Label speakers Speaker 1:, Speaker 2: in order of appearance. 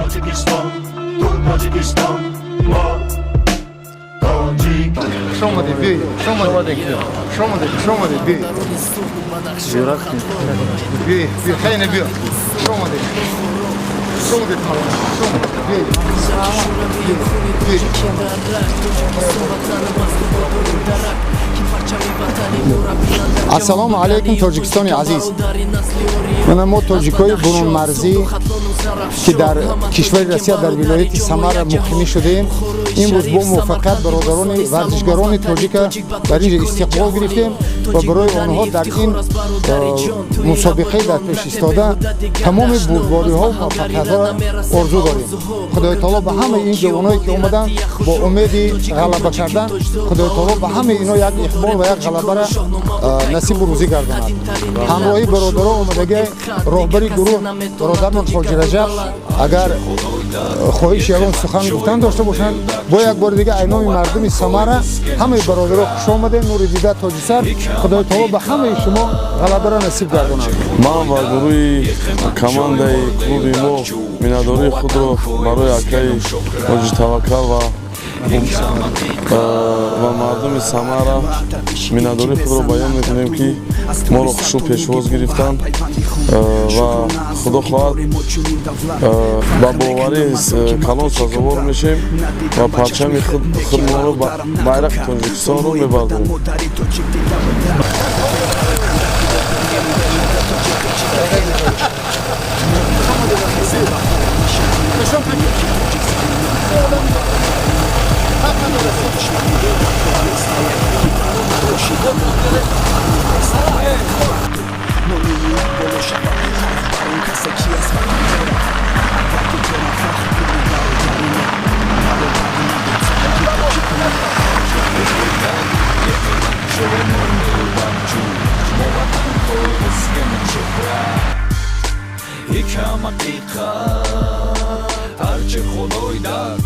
Speaker 1: Тоҷикистон, ту Тоҷикистон, мо тоҷик.
Speaker 2: Хуш омадед, биёед, хуш омадед, хуш омадед, хуш омадед, биёед, биёед, биёед, хайна, биё, хуш омадед, хуш омадед, хуш омадед, биёед, биёед, биёед. Ассалому алайкум, Тоҷикистони азиз! Мана мо, тоҷикои бурунмарзӣ, ки дар кишвари Россия, дар вилояти Самара муқимӣ шудаем, имрӯз бо муваффақият бародарони варзишгарони тоҷика дар ин ҷо истиқбол гирифтем ва барои онҳо дар ин мусобиқаи дар пеш истода тамоми бурдбориҳо, муваффақиятҳоро орзу дорем. Худои таоло ба ҳамаи ин ҷавоное, ки омаданд бо умеди ғалаба кардан, Худои таоло ба ҳамаи ино як иқбол ва як ғалабара насибу рӯзӣ гардонад. Ҳамроҳи бародаро омадагӣ роҳбари гурӯҳ, бародармон Ҳоҷи Раҷаб, агар хоҳиш ягон сухан гуфтан дошта бошанд. Бо як бори дига аз номи мардуми Самара ҳамаи бародаро хуш омадем, нури дида, тоҷисар. Худои таоло ба ҳамаи шумо ғалабаро насиб гардонад.
Speaker 3: Ман ва гурӯҳи командаи клуби мо миннатдории худро барои акаи Ҳоҷи Таваккал ва мардуми Самара миннатдории худро баён мекунем, ки моро хушрӯ пешвоз гирифтанд, ва Худо хоҳад, ба боварӣ калон сазовор мешем ва парчами худмонро, байрақи Тоҷикистонро мебардорем.
Speaker 1: Ҳикам ҳақиқат, ҳарчи Худой дар.